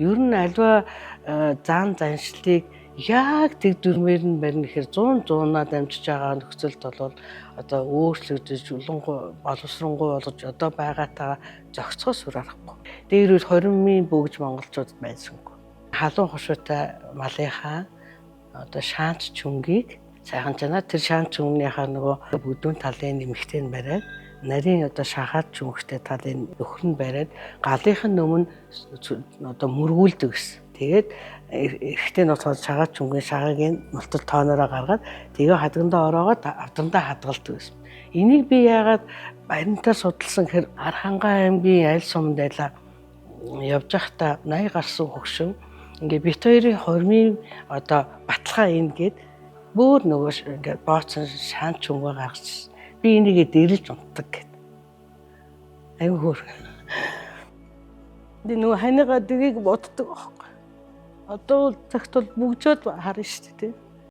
Ер нь альва зан заншлыг яг тэг дүрмээр нь барина гэхээр 100 100-аа дамжиж байгаа нөхцөлд бол одоо өөрчлөгдөж, улангуй боловсронгуй болгож одоо байгаатайгаа зохицохоос өөр аргагүй. Дээр үл 20-ын бөгж монголчууд байсангүй. Халуун хошуутай малынхаа одоо шаанч чүнгийг сайхан чанаа тэр шаанч чүнгнийхаа нөгөө бүдүүн талын нэмэгтэй нь бариад, нарийн одоо шахаад чүнхтэй талын нөхөр нь бариад, галынх нь өмнө одоо мөргүүлдэг гэсэн. Тэгээд эрэгтэй нь болохоор шагаад чүнгийн шагагийн мултал тоонороо гаргаад, тэгээ хадгандаа ороогоод авдрандаа хадгалдаг гэсэн. Энийг би яагаад баримтаар судалсан гэхээр Архангай аймгийн аль суманд байлаа явж байхдаа 80 гарсан хөгшин ингээ бит хоёрын хормын одоо баталгаа энэ гээд бөөр нөгөө ингээ бооцсон шаан чүнгээ гаргаж, би энийгээ дэрэлж унтдаг гэд. Аюу хөөр. Би нөгөө ханигаа дэрийг боддог байхгүй. Одоо бол цагт бол бүгжөөд харна шүү дээ.